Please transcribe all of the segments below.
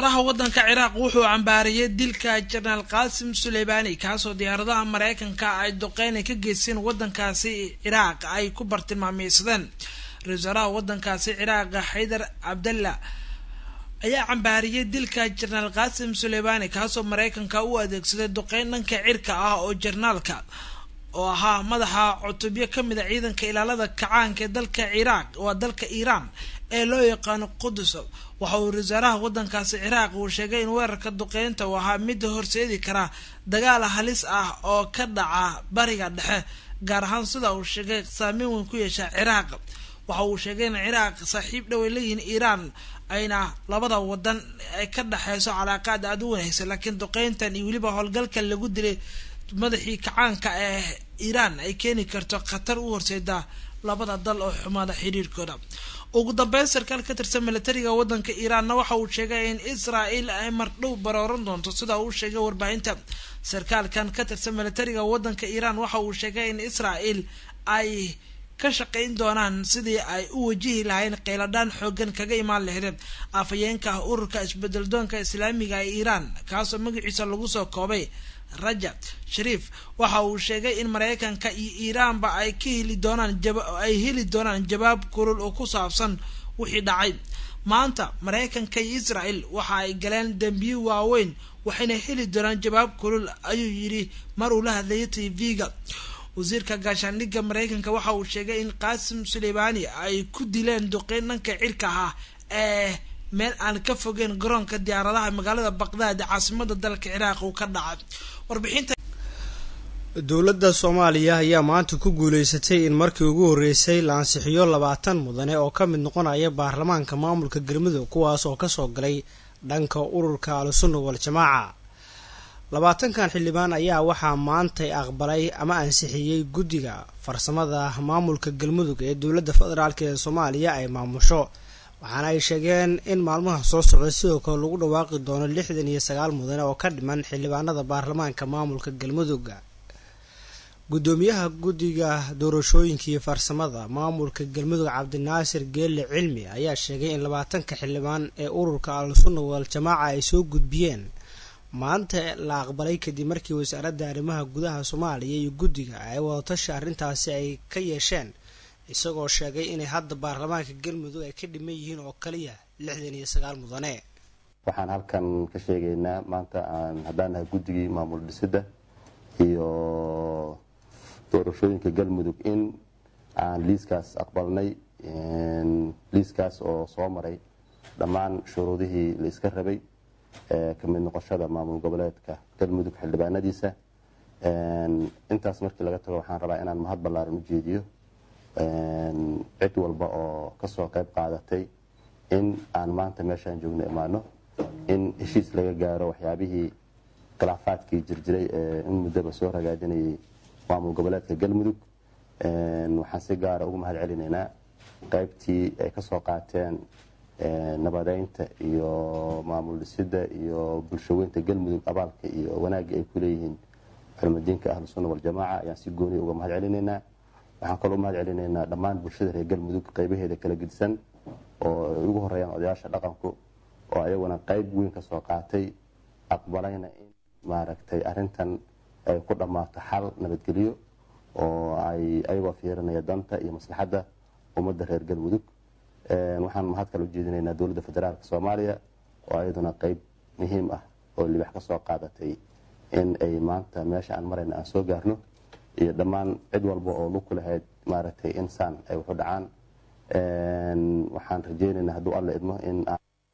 Madaxa wadanka Ciraaq wuxuu cambaariyey dilka Jenaraal Qaasim Suleybaani, kaasoo diyaaradaha Mareykanka ay duqeyn ay ka geysteen wadankaasi Ciraaq ay ku bartilmaameysadeen. Ra-isul wasaaraha wadankaasi Ciraaq Xaydar Cabdalla ayaa cambaariyey dilka Jenaraal Qaasim Suleybaani, kaasoo Mareykanka u adeegsaday duqeyn dhanka cirka ah oo jenaraalka oo ahaa madaxa cutubyo kamid a ciidanka ilaalada kacaanka ee dalka Ciraaq, waa dalka Iiraan ee loo yaqaano Qudus. Waxa uu wasaaraha wadankaasi Ciraaq uu sheegay in weerarka duqeynta uu ahaa mid horseedi kara dagaal halis ah oo ka dhaca Bariga Dhexe, gaar ahaan sida uu sheegay saameyn weyn ku yeesha Ciraaq. Waxa uu sheegay in Ciraaq saaxiib dhow ay leeyihiin Iiraan, ayna labada wadan ay ka dhexeyso calaaqaad aada u wanaagsan, laakiin duqeyntan iyo weliba howlgalka lagu dilay madaxii kacaanka ee Iiraan ay keeni karto khatar u horseeda labada dal oo xumaada xiriirkooda. Ugu dambeyn, sarkaal ka tirsan militariga wadanka Iiraanna waxa uu sheegay in Israel ay mardhow barooran doonto. Sida uu sheegay warbaahinta, sarkaalkan ka tirsan militariga wadanka Iiraan waxa uu sheegay in Israel ay ka shaqeyn doonaan sidii ay u wajihi lahayn kheyladhaan xoogan kaga imaan lahayd. Afhayeenka ururka isbedeldoonka Islaamiga ee Iiraan, kaasoo magaciisa lagu soo koobay Raja Shariif, waxa uu sheegay in Mareykanka iyo Iiraanba ay ka heli doonaan, ay heli doonaan jawaab kulul oo ku saabsan wixii dhacay maanta. Mareykanka iyo Israel waxa ay galeen dembiyo waaweyn, waxayna heli doonaan jawaab kulul, ayuu yidhi mar uu la hadlayay TV-ga. Wasiirka gaashaandhigga Mareykanka waxa uu sheegay in Qaasim Suleybaani ay ku dileen duqeyn dhanka cirka ah ee meel aan ka fogeyn garoonka diyaaradaha magaalada Baqdaad, caasimada dalka Ciraaq, uu ka dhacay. Warbixinta dowladda Soomaaliya ayaa maanta ku guuleysatay in markii ugu horreysay la ansixiyo 20 mudane oo ka mid noqonaya baarlamaanka maamulka Galmudug, kuwaas oo kasoo galay dhanka ururka Al-Sunna Wal-Jamaaca. 20-kan xildhibaan ayaa waxaa maantay aqbalay ama ansixiyey guddiga farsamada maamulka Galmudug ee dowladda federaalk ee Soomaaliya ay maamusho, waxaana ay sheegeen in maalmaha soo socda sidoo kale lagu dhawaaqi doono 69 mudane oo ka dhiman xildhibaanada baarlamaanka maamulka Galmudug. Guddoomiyaha guddiga doorashooyinkii farsamada maamulka Galmudug, Cabdinaasir Geelle Cilmi, ayaa sheegay in 20-ka xildhibaan ee ururka Al-Sunna Wal-Jamaaca ay soo gudbiyeen maanta la aqbalay, kadib markii wasaaradda arrimaha gudaha Soomaaliya iyo guddiga ay wadatashi arrintaasi ay ka yeesheen, isagoo sheegay inay hadda baarlamaanka Galmudug ay ka dhiman yihiin oo kaliya 69 mudane. Waxaan halkan ka sheegaynaa maanta aan haddaan nahay guddigii maamul dhisidda iyo doorashooyinka Galmudug in aan liiskaas aqbalnay, liiskaas oo soo maray dhammaan shuruudihii la iska rabay ka mid noqoshada maamul goboleedka Galmudug xildhibaanadiisa. Intaas markii laga tago, waxaan rabaa inaan mahad ballaaran u jeediyo cid walba oo kasoo qayb qaadatay in aan maanta meeshaan joogno imaano, in heshiis laga gaaro waxyaabihii khilaafaadkii jirjiray ee in muddaba soo ragaadinayay maamul goboleedka Galmudug. Waxaan si gaara ugu mahad celinaynaa qaybtii ay kasoo qaateen nabadeynta iyo maamul dhisidda iyo bulshaweynta Galmudug. Abaalka iyo wanaagga ay ku leeyihiin culimadiinka Ahlusunna Waljamaaca ayaan si gooni uga mahad celinaynaa. Waxaan kaloo mahad celinaynaa dhammaan bulshada reer Galmudug qaybaheeda kala gedisan, oo ay ugu horeeyaan odayaasha dhaqanku, oo ayaguna qayb weyn ka soo qaatay, aqbalayna in maaragtay arrintan ay ku dhammaato xal nabadgelyo oo ay ayagoo fiirinaya danta iyo maslaxadda ummadda reer Galmudug. Waxaan mahad kale ujeedinaynaa dowladda federaalka Soomaaliya oo ayaduna qayb muhiim ah oo libax ka soo qaadatay in ay maanta meesha aan marayna aan soo gaarno, iyo dhammaan cid walba oo lug ku lahayd maaragtay insaan ay waxu dhacaan. Waxaan rajaynaynaa hadduu Alla idmo in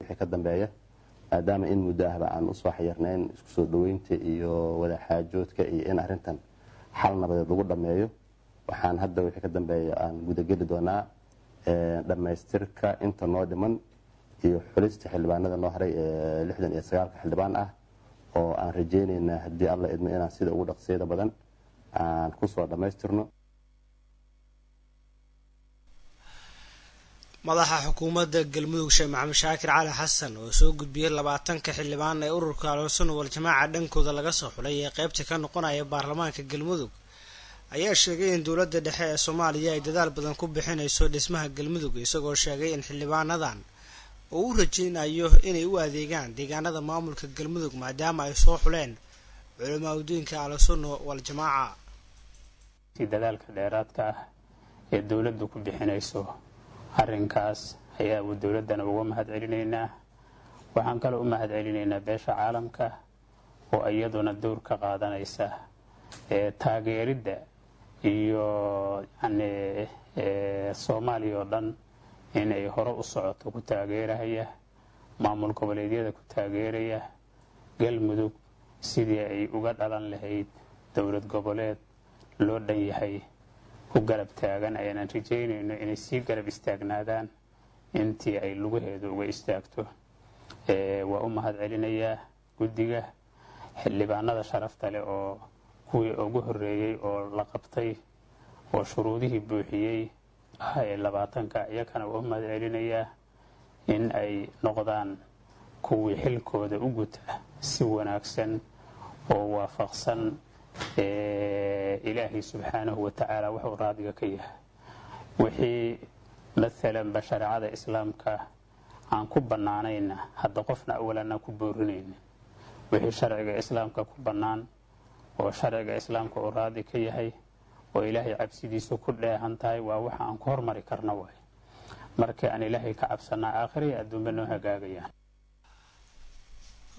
wixii ka dambeeya, maadaama in muddo ahba aan usoo xayirnayn isku soo dhoweynta iyo wadaxaajoodka iyo in arrintan xal nabadeed lagu dhammeeyo, waxaan hadda wixii ka dambeeya aan gudageli doonaa dhammaystirka inta noo dhiman iyo xulista xildhibaanada noo haray ee 69-ka xildhibaan ah, oo aan rajaynaynaa haddii Alla idmo inaan sida ugu dhaqsiyada badan aan kusoo dhammaystirno. Madaxa xukuumadda Galmudug Sheekh Maxamed Shaakir Cali Xasan oo soo gudbiyey 20-ka xildhibaan ee ururka Al-Sunna Wal-Jamaaca dhankooda laga soo xulay ee qeybta ka noqonaya baarlamaanka Galmudug ayaa sheegay in dowladda dhexe ee Soomaaliya ay dadaal badan ku bixinayso dhismaha Galmudug, isagoo sheegay in xildhibaanadan oo u rajeynayo inay u adeegaan deegaanada maamulka Galmudug maadaama ay soo xuleen culamaa udiinka Ahlusunna Waljamaaca. Dadaalka dheeraadka ah ee dowladdu ku bixinayso arrinkaas ayaa uu dowladdana uga mahad celinaynaa. Waxaan kaloo u mahad celinaynaa beesha caalamka oo iyaduna dowr ka qaadanaysa taageeridda iyo yani Soomaaliya oo dhan inay hore u socoto ku taageerahaya, maamul goboleedyada ku taageeraya Galmudug sidii ay uga dhalan lahayd dowlad goboleed loo dhan yahay ku garab taagan. Ayaanan rajaynayno inay sii garab istaagnaadaan intii ay lugaheedu uga istaagto. Waa u mahad celinayaa guddiga xildhibaanada sharafta leh oo kuwii ugu horreeyey oo la qabtay oo shuruudihii buuxiyey ah ee 20-ka, iyakana waa u mahad celinayaa in ay noqdaan kuwii xilkooda u guta si wanaagsan oo waafaqsan Ilaahay subxaanahu wa tacaala wuxuu raadiga ka yahay. Wixii maalanba shareecada Islaamka aan ku bannaanayna hadda qofna awalanaan ku boorinayna. Wixii sharciga Islaamka ku bannaan oo sharciga Islaamka uu raadi ka yahay oo Ilaahay cabsidiisu ku dheehan tahay waa waxa aan ku hormari karna waay. Markii aan Ilaahay ka cabsanaa, aakhira iyo adduunba noo hagaagayaan.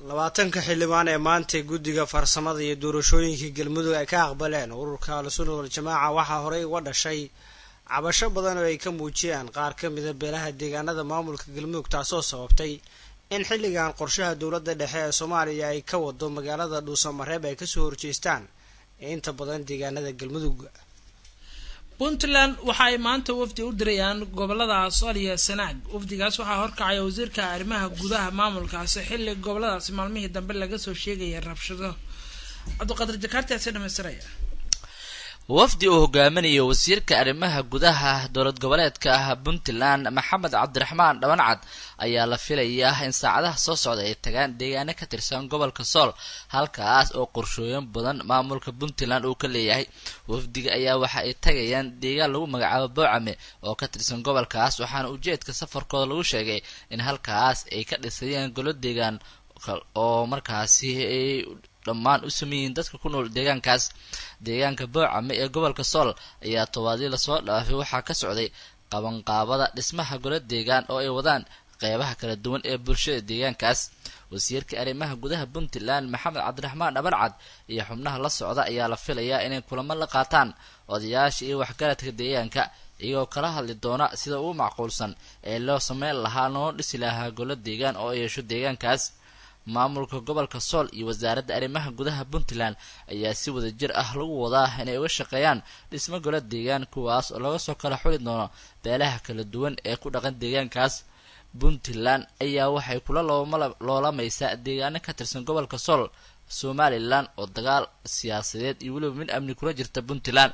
20-ka xildhibaan ee maanta guddiga farsamada iyo doorashooyinka Galmudug ay ka aqbaleen ururka Ahlusunna Waljamaaca waxaa horey uga dhashay cabasho badan oo ay ka muujiyaan qaar ka mida beelaha deegaanada maamulka Galmudug, taasoo sababtay in xilligan qorshaha dowladda dhexe ee Soomaaliya ay ka wado magaalada Dhuusamareeb ay kasoo horjeestaan inta badan deegaanada Galmudug. Puntland waxa ay maanta wafdi u dirayaan gobolada Sool iyo Sanaag. Wafdigaas waxaa horkacaya wasiirka arrimaha gudaha maamulkaasi, xilli goboladaasi maalmihii dambe laga soo sheegaya rabshado. Cabdiqaadir Jakaarti asi dhamaystiraya. Wafdi uu hogaaminayo wasiirka arrimaha gudaha dowlad goboleedka ah Puntland, Maxamed Cabdiraxmaan Dhabancad, ayaa la filayaa in saacadaha soo socda ay tagaan deegaano ka tirsan gobolka Sool, halkaas oo qorshooyin badan maamulka Puntland uu ka leeyahay. Wafdiga ayaa waxa ay tagayaan deegaan lagu magacaabo Boocame oo ka tirsan gobolkaas, waxaana ujeedka safarkooda lagu sheegay in halkaas ay ka dhisayeen golo deegaan oo markaasi ay dhammaan u sameeyiin dadka ku nool deegaankaas. Deegaanka Boocame ee gobolka Sool ayaa tobaadii lasoo dhaafay waxaa ka socday qabanqaabada dhismaha golo deegaan oo ay wadaan qeybaha kala duwan ee bulshada deegaankaas. Wasiirka arrimaha gudaha Puntland, Maxamed Cabdiraxmaan Dhabancad, iyo xubnaha la socda ayaa la filayaa inay kulamo la qaataan odayaasha iyo waxgaradka deegaanka, iyagoo kala hadli doona sida ugu macquulsan ee loo sameyn lahaa loona dhisi lahaa golo deegaan oo yeesho deegaankaas. Maamulka gobolka Sool iyo wasaaradda arrimaha gudaha Puntland ayaa si wada jir ah lagu wadaa inay uga shaqeeyaan dhismo golo deegaan, kuwaas oo laga soo kala xuli doono beelaha kala duwan ee ku dhaqan deegaankaas. Puntland ayaa waxay kula loolamaysaa deegaano ka tirsan gobolka Sool Somalilan oo dagaal siyaasadeed iyo weliba mid amni kula jirta Puntland,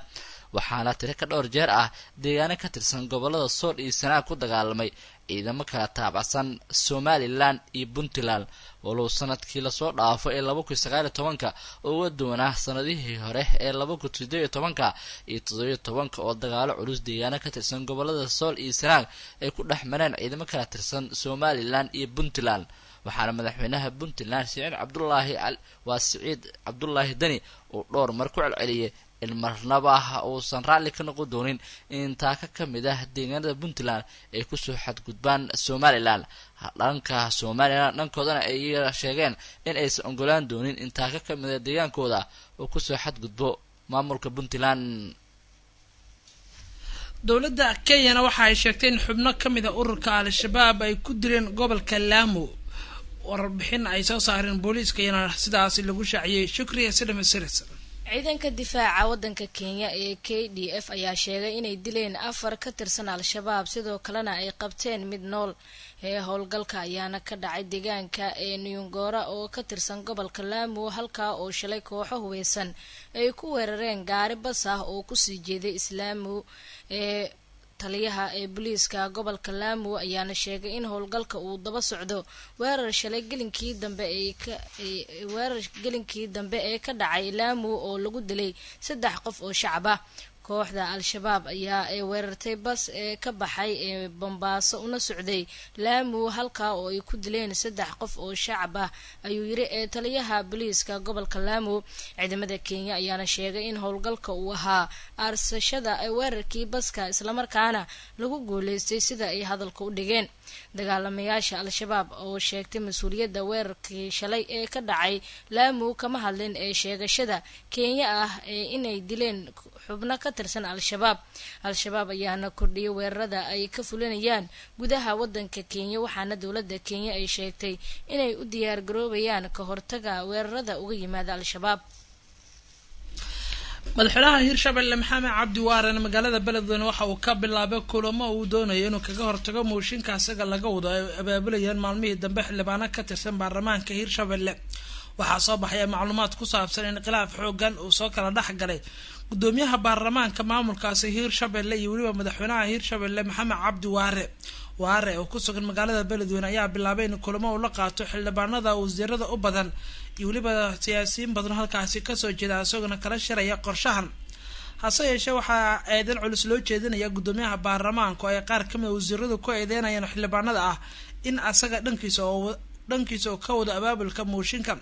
waxaana tiro ka dhowr jeer ah deegaano ka tirsan gobolada Sool iyo Sanaag ku dagaalamay ciidamo kala taabacsan Somalilan iyo Puntland, walow sanadkii lasoo dhaafo ee 2019-ka oo uga duwanaa sanadihii hore ee 2018-ka iyo 17-ka oo dagaalo culus deegaano ka tirsan gobolada Sool iyo Sanaag ay ku dhex mareen ciidamo kala tirsan Somalilan iyo Puntland. Waxaana madaxweynaha Puntland Siciid Cabdulaahi, waa Siciid Cabdulaahi Deni, uu dhowr mar ku celceliyay in marnaba uusan raalli ka noqon doonin in taaka ka mid ah deegaanada Puntland ay kusoo xadgudbaan Somalilan. Dhanka Somalilan dhankoodana ay sheegeen in aysan ogolaan doonin in taaka ka mid ah deegaankooda uu kusoo xadgudbo maamulka Puntland. Dowladda Kenyana waxa ay sheegtay in xubno ka mid a ururka Al-Shabaab ay ku dileen gobolka Laamo. Warbixin ay soo saareen booliiska iyana sidaasi lagu shaaciyey. Shukriya si dhamaystiraysa. Ciidanka difaaca waddanka Kenya ee KDF ayaa sheegay inay dileen afar ka tirsan Al-Shabaab, sidoo kalena ay qabteen mid nool. Ee howlgalka ayaana ka dhacay deegaanka ee Niyungora oo ka tirsan gobolka Laamu, halkaa oo shalay kooxo hubeysan ay ku weerareen gaari bas ah oo kusii jeeday Islaamu. Ee taliyaha ee booliiska gobolka Laamu ayaana sheegay in howlgalka uu daba socdo weerar shalay gelinkii dambe ee ka weerar gelinkii dambe ee ka dhacay Laamu oo lagu dilay saddex qof oo shacab ah. Kooxda Al-Shabaab ayaa ay weerartay bas ee ka baxay ee Bombaaso una socday Laamu, halkaa oo ay ku dileen 3 qof oo shacab ah, ayuu yiri ee taliyaha booliiska gobolka Laamu. Ciidamada Kenya ayaana sheegay in howlgalka uu ahaa aarsashada weerarkii baska, islamarkaana lagu guuleystay, sida ay hadalka u dhigeen. Dagaalamayaasha Al-Shabaab oo sheegtay mas-uuliyadda weerarkii shalay ee ka dhacay Laamu kama hadlin ee sheegashada Kenya ah ee inay dileen xubno ka tirsan Al-Shabaab. Al-Shabaab ayaana kordhiyay weerarada ay ka fulinayaan gudaha wadanka Kenya, waxaana dowladda Kenya ay sheegtay inay u diyaar garoobayaan ka hortaga weerarada uga yimaada Al-Shabaab. Madaxweynaha Hirshabelle Maxamed Cabdi Waarane magaalada Beledweyne waxa uu ka bilaabay kulamo uu doonayo inuu kaga hortago mooshinka isaga laga wado ay abaabulayeen maalmihii dambe xildhibaano ka tirsan baarlamaanka Hirshabelle. Waxaa soo baxaya macluumaad ku saabsan in khilaaf xoogan uu soo kala dhex galay gudoomiyaha baarlamaanka maamulkaasi Hirshabelle iyo weliba madaxweynaha Hirshabelle Maxamed Cabdi Waare. Waare oo ku sugan magaalada Beledweyne ayaa bilaabay in kulamo uu la qaato xildhibaanada wasiirada u badan iyo weliba siyaasiyiin badan halkaasi kasoo jeeda, isagona kala shiraya qorshahan. Hase yeeshee waxaa eedan culus loo jeedinaya gudoomiyaha baarlamaanka oo ay qaar kamid a wasiiradu ku eedeynayaan xildhibaanada ah in asaga dhankiisa oo ka wado abaabulka mooshinka,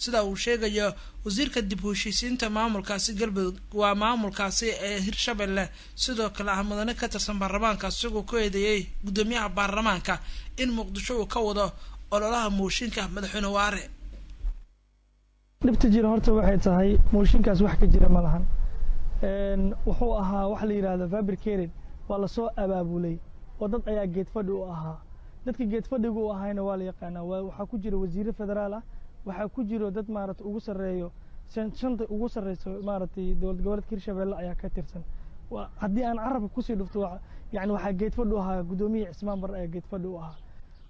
sida uu sheegayo wasiirka dib u heshiisiinta maamulkaasi Galmudug waa maamulkaasi ee Hirshabelle, sidoo kale ah mudane ka tirsan baarlamaanka, isagoo ku eedeeyay gudoomiyaha baarlamaanka in Muqdisho uu ka wado ololaha mooshinka madaxweyne Waare. Dhibta jira horta waxay tahay mooshinkaas wax ka jira ma lahan. Wuxuu ahaa wax la yidhaahdo fabricated, waa lasoo abaabulay oo dad ayaa geed fadhi u ahaa. Dadka geed fadhiga u ahayna waa la yaqaanaa. Waxaa ku jira wasiiro federaal ah, waxaa ku jiro dad maaragtay ugu sarreeyo shanta ugu sarreyso maaragtay dowlad goboleedka Hirshabelle ayaa ka tirsan. Haddii aan carabka kusii dhufto, yani waxaa geed fadhi u ahaa guddoomiye Cismaan Barre ayaa geed fadhi u ahaa.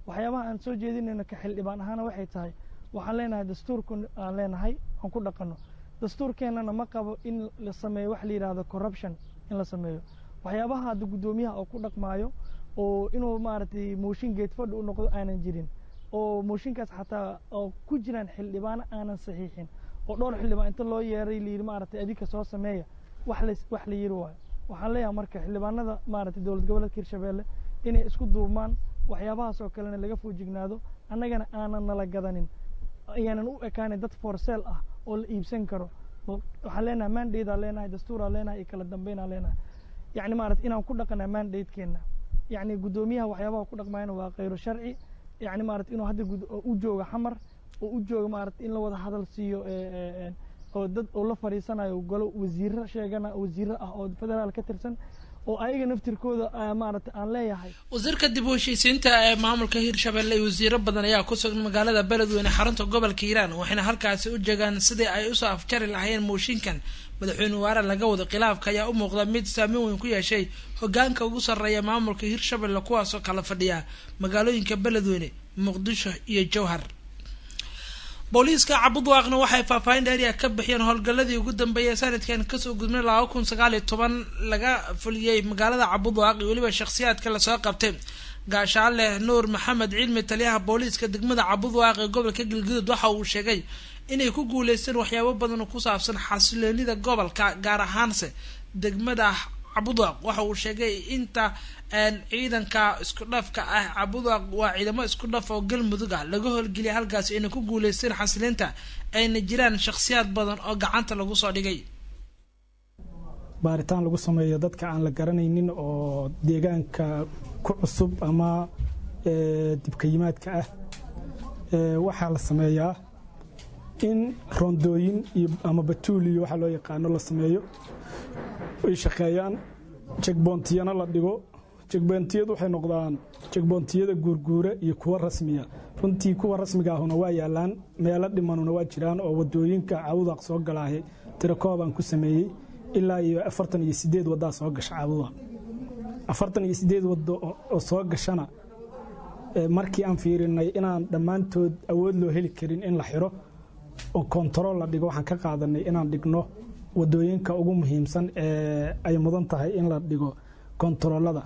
Waxyaabaha aan soo jeedinayno ka xildhibaan ahaana waxay tahay, waxaan leenahay dastuurku aan leenahay aan ku dhaqanno. Dastuurkeennana ma qabo in la sameeyo wax la yidhaahdo corruption in la sameeyo. Waxyaabaha hadda guddoomiyaha oo ku dhaqmaayo oo inuu maaragtay mooshin geed fadhi u noqdo aanan jirin, oo mooshinkaas xataa oo ku jiraan xildhibaano aanan saxiixin, oo dhowr xildhibaan inta loo yeeray la yidhi maaragtay adinka soo sameeya, wax la yiri waayo. Waxaan leeyahay marka xildhibaanada maaragtay dowlad goboleedka Hirshabelle inay isku duubmaan, waxyaabahaas oo kalena laga foojignaado, annagana aanan nala gadanin, ayaanan u ekaanin dad for sale ah oo la iibsan karo. Waxaan leenahay mandate aan leenahay, dastuur aan leenahay iyo kala dambeyn aan leenahay, yacni maaragtay inaan ku dhaqanaa mandate-keena. Yacni guddoomiyaha waxyaabaha ku dhaqmayana waa khayro sharci, yacni maaragtay inuu hadda u joogo Xamar oo u joogo maaragtay in la wada hadal siiyo oo dad oo la fadhiisanayo golo wasiirro sheegana wasiirro ah oo federaal ka tirsan oo ayaga naftirkooda maaragtay aan leeyahay. Wasiirka dib u heshiisiinta ee maamulka Hirshabelle iyo wasiiro badan ayaa ku sugan magaalada Beledweyne xarunta gobolka Hiiraan, waxayna halkaasi u jeegaan sidii ay usoo afjari lahaayeen mooshinkan madaxweyne Waare laga wado. Khilaafka ayaa u muuqda mid saameyn weyn ku yeeshay hogaanka ugu sarreeya maamulka Hirshabelle, kuwaasoo kala fadhiya magaalooyinka Beledweyne, Muqdisho iyo Jowhar. Booliiska Cabudwaaqna waxay faahfaahin dheeriya ka bixiyeen howlgaladii ugu dambeeyay sanadkan kasoo gudbnay 2019 laga fuliyey magaalada Cabudwaaq iyo weliba shakhsiyaadka lasoo qabtay. Gaashaale Nuur Maxamed Cilmi, taliyaha booliiska degmada Cabudwaaq ee gobolka Galgaduud, waxa uu sheegay inay ku guuleysteen waxyaabo badan oo ku saabsan xasiloonida gobolka, gaar ahaanse degmada Cabudwaaq. Waxa uu sheegay inta ciidanka isku dhafka ah Cabudwaaq waa ciidamo isku dhaf oo Galmudug ah laga howlgeliyay halkaasi inay ku guuleysteen xasilinta, ayna jiraan shakhsiyaad badan oo gacanta lagu soo dhigay. Baaritaan lagu sameeyo dadka aan la garanaynin oo deegaanka ku cusub ama dibkayimaadka ah. Waxaa la sameeyaa in rondooyin iyo ama batuul iyo waxa loo yaqaano la sameeyo, ay shaqeeyaan, jegbontiyana la dhigo. Jegbontiyadu waxay noqdaan jegbontiyada guurguura iyo kuwa rasmiya. Runtii kuwa rasmiga ahuna waa yaalaan, meelo dhimanuna waa jiraan oo wadooyinka Cabudwaaq soo galaahay tirakoobaan ku sameeyey ilaa iyo 48 wadaa soo gasha Cabudwaaq. 48 wado oo soo gashana markii aan fiirinay inaan dhammaantood awood loo heli karin in la xiro oo kontarool la dhigo, waxaan ka qaadanay inaan dhigno wadooyinka ugu muhiimsan ee ay mudan tahay in la dhigo kontaroolada,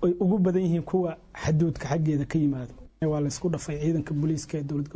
ay ugu badan yihiin kuwa xaduudka xaggeeda ka yimaado. Waa la isku dhafay ciidanka booliiska ee dowlad